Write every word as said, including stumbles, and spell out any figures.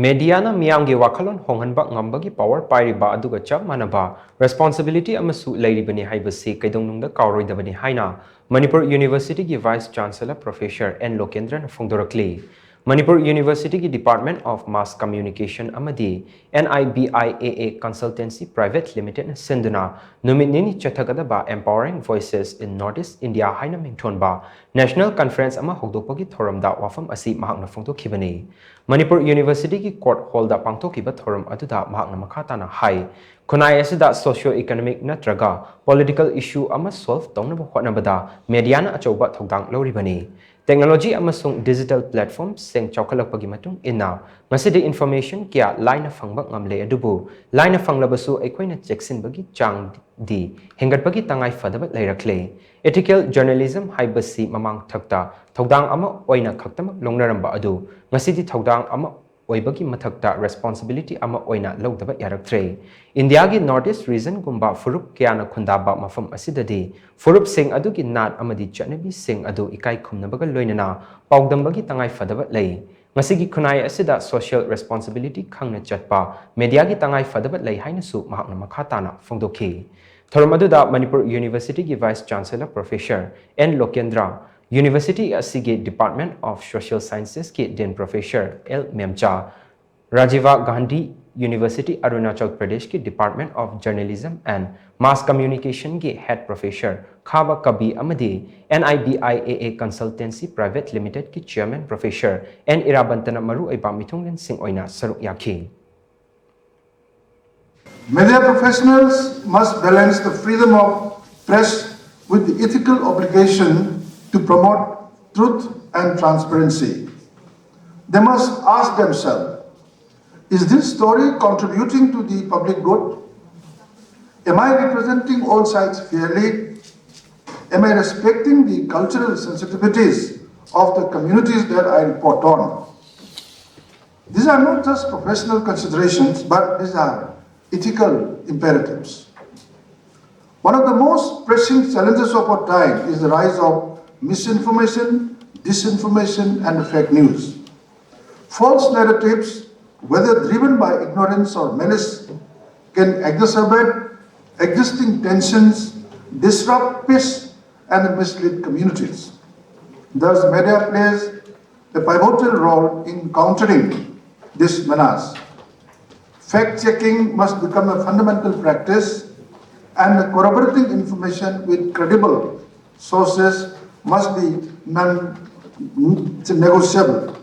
ꯃꯦꯗꯤꯌꯥꯅ ꯃꯤꯌꯥꯝꯒꯤ ꯋꯥꯈꯜꯂꯣꯟ ꯍꯣꯡꯍꯟꯕ ꯉꯝꯕꯒꯤ ꯄꯥꯋꯔ ꯄꯥꯏꯔꯤꯕ ꯑꯗꯨꯒ ꯆꯞ ꯃꯥꯟꯅꯕ ꯔꯦꯁꯄꯣꯟꯁꯤꯕꯤꯂꯤꯇꯤ ꯑꯃꯁꯨ ꯂꯩꯔꯤꯕꯅꯤ ꯍꯥꯏꯕꯁꯤ ꯀꯩꯗꯧꯅꯨꯡꯗ ꯀꯥꯎꯔꯣꯏꯗꯕꯅꯤ ꯍꯥꯏꯅ ꯃꯅꯤꯄꯨꯔ ꯌꯨꯅꯤꯚꯔꯁꯤꯇꯤꯒꯤ ꯚꯥꯏꯁ ꯆꯥꯟꯁꯦꯂꯔ ꯄ꯭ꯔꯣꯐꯦꯁꯔ ꯑꯦꯟ ꯂꯣꯀꯦꯟꯗ꯭ꯔꯅ ꯐꯣꯡꯗꯣꯔꯛꯂꯤ꯫ ꯃꯅꯤꯄꯨꯔ ꯌꯨꯅꯤꯚꯔꯁꯤꯇꯤꯒꯤ ꯗꯤꯄꯥꯔꯠꯃꯦꯟ ꯑꯣꯐ ꯃꯥꯁ ꯀꯝꯃ꯭ꯌꯨꯅꯤꯀꯦꯁꯟ ꯑꯃꯗꯤ N I B I A A consultancy private ꯂꯤꯃꯤꯇꯦꯗꯅ ꯁꯤꯟꯗꯨꯅ ꯅꯨꯃꯤꯠ ꯅꯤꯅꯤ ꯆꯠꯊꯒꯗꯕ Empowering Voices in North East India ꯍꯥꯏꯅ ꯃꯤꯡꯊꯣꯟꯕ ꯅꯦꯁꯅꯦꯜ ꯀꯟꯐꯔꯦꯟꯁ ꯑꯃ ꯍꯧꯗꯣꯛꯄꯒꯤ ꯊꯧꯔꯝꯗ ꯋꯥꯐꯝ ꯑꯁꯤ ꯃꯍꯥꯛꯅ ꯐꯣꯡꯗꯣꯛꯈꯤꯕꯅꯤ꯫ ꯃꯅꯤꯄꯨꯔ ꯌꯨꯅꯤꯚꯔꯁꯤꯇꯤꯒꯤ ꯀꯣꯔꯠ ꯍꯣꯜꯗ ꯄꯥꯡꯊꯣꯛꯈꯤꯕ ꯊꯧꯔꯝ ꯑꯗꯨꯗ ꯃꯍꯥꯛꯅ ꯃꯈꯥ ꯇꯥꯅ ꯍꯥꯏ, ꯈꯨꯟꯅꯥꯏ ꯑꯁꯤꯗ ꯁꯣꯁꯤꯌꯣ ꯏꯀꯣꯅꯣꯃꯤꯛ ꯅꯠꯇ꯭ꯔꯒ ꯄꯣꯂꯤꯇꯤꯀꯦꯜ ꯏꯁꯨ ꯑꯃ ꯁꯣꯜꯚ ꯇꯧꯅꯕ ꯍꯣꯠꯅꯕꯗ ꯃꯦꯗꯤꯌꯥꯅ ꯑꯆꯧꯕ ꯊꯧꯗꯥꯡ ꯂꯧꯔꯤꯕꯅꯤ꯫ ꯇꯦꯛꯅꯣꯂꯣꯖꯤ ꯑꯃꯁꯨꯡ ꯗꯤꯖꯤꯇꯦꯜ ꯄ꯭ꯂꯦꯠꯐꯣꯔꯝꯁꯤꯡ ꯆꯥꯎꯈꯠꯂꯛꯄꯒꯤ ꯃꯇꯨꯡ ꯏꯟꯅ ꯉꯁꯤꯗꯤ ꯏꯟꯐꯣꯔꯃꯦꯁꯟ ꯀꯌꯥ ꯂꯥꯏꯅ ꯐꯪꯕ ꯉꯝꯂꯦ, ꯑꯗꯨꯕꯨ ꯂꯥꯏꯅ ꯐꯪꯂꯕꯁꯨ ꯑꯩꯈꯣꯏꯅ ꯆꯦꯛꯁꯤꯟꯕꯒꯤ ꯆꯥꯡꯗꯤ ꯍꯦꯟꯒꯠꯄꯒꯤ ꯇꯉꯥꯏ ꯐꯗꯕ ꯂꯩꯔꯛꯂꯦ꯫ ꯏꯊꯤꯀꯦꯜ ꯖꯔꯅꯦꯂꯤꯖꯝ ꯍꯥꯏꯕꯁꯤ ꯃꯃꯥꯡ ꯊꯛꯇ ꯊꯧꯗꯥꯡ ꯑꯃ ꯑꯣꯏꯅ ꯈꯛꯇꯃꯛ ꯂꯧꯅꯔꯝꯕ ꯑꯗꯨ ꯉꯁꯤꯗꯤ ꯊꯧꯗꯥꯡ ꯑꯃ ꯑꯣꯏꯕꯒꯤ ꯃꯊꯛꯇ ꯔꯦꯁꯄꯣꯟꯁꯤꯕꯤꯂꯤꯇꯤ ꯑꯃ ꯑꯣꯏꯅ ꯂꯧꯗꯕ ꯌꯥꯔꯛꯇ꯭ꯔꯦ꯫ ꯏꯟꯗꯤꯌꯥꯒꯤ ꯅꯣꯔꯠ ꯏꯁ ꯔꯤꯖꯟꯒꯨꯝꯕ ꯐꯨꯔꯨꯞ ꯀꯌꯥꯅ ꯈꯨꯟꯗꯥꯕ ꯃꯐꯝ ꯑꯁꯤꯗꯗꯤ ꯐꯨꯔꯨꯞꯁꯤꯡ ꯑꯗꯨꯒꯤ ꯅꯥꯠ ꯑꯃꯗꯤ ꯆꯠꯅꯕꯤꯁꯤꯡ ꯑꯗꯨ ꯏꯀꯥꯏ ꯈꯨꯝꯅꯕꯒ ꯂꯣꯏꯅꯅ ꯄꯥꯎꯗꯝꯕꯒꯤ ꯇꯉꯥꯏ ꯐꯗꯕ ꯂꯩ꯫ ꯉꯁꯤꯒꯤ ꯈꯨꯟꯅꯥꯏ ꯑꯁꯤꯗ ꯁꯣꯁꯤꯌꯦꯜ ꯔꯦꯁꯄꯣꯟꯁꯤꯕꯤꯂꯤꯇꯤ ꯈꯪꯅ ꯆꯠꯄ ꯃꯦꯗꯤꯌꯥꯒꯤ ꯇꯉꯥꯏ ꯐꯗꯕ ꯂꯩ ꯍꯥꯏꯅꯁꯨ ꯃꯍꯥꯛꯅ ꯃꯈꯥ ꯇꯥꯅ ꯐꯣꯡꯗꯣꯛꯈꯤ꯫ ꯊꯧꯔꯝ ꯑꯗꯨꯗ ꯃꯅꯤꯄꯨꯔ ꯌꯨꯅꯤꯚꯔꯁꯤꯇꯤꯒꯤ vice chancellor professor N Lokendra, university ꯑꯁꯤꯒꯤ ꯗꯤꯄꯥꯔꯠꯃꯦꯟ ꯑꯣꯐ ꯁꯣꯁꯤꯌꯦꯜ ꯁꯥꯏꯟꯁꯦꯁꯀꯤ dean professor L Memcha, Rajiv Gandhi university Arunachal ꯄ꯭ꯔꯗꯦꯁꯀꯤ department of journalism and mass ꯀꯝꯃ꯭ꯌꯨꯅꯤꯀꯦꯁꯟꯒꯤ ꯍꯦꯗ ꯄ꯭ꯔꯣꯐꯦꯁꯔ ꯈꯥꯕ ꯀꯕꯤ ꯑꯃꯗꯤ N I B I A A consultancy private ꯂꯤꯃꯤꯇꯦꯗꯀꯤ ꯆꯦꯌꯔꯃꯦꯟ ꯄ꯭ꯔꯣꯐꯦꯁꯔ ꯑꯦꯟ ꯏꯔꯥꯕꯟꯇꯅ ꯃꯔꯨꯑꯣꯏꯕ ꯃꯤꯊꯨꯡꯂꯦꯟꯁꯤꯡ ꯑꯣꯏꯅ ꯁꯔꯨꯛ ꯌꯥꯈꯤ꯫ Media professionals must balance the freedom of press with the ethical obligation to promote truth and transparency. They must ask themselves, is this story contributing to the public good? Am I representing all sides fairly? Am I respecting the cultural sensitivities of the communities that I report on? These are not just professional considerations, but these are ethical imperatives. One of the most pressing challenges of our time is the rise of misinformation, disinformation, and fake news. False narratives whether driven by ignorance or malice, can exacerbate existing tensions, disrupt peace, and mislead communities. Thus, media plays a pivotal role in countering this menace. Fact checking must become a fundamental practice, and corroborating information with credible sources must be non negotiable.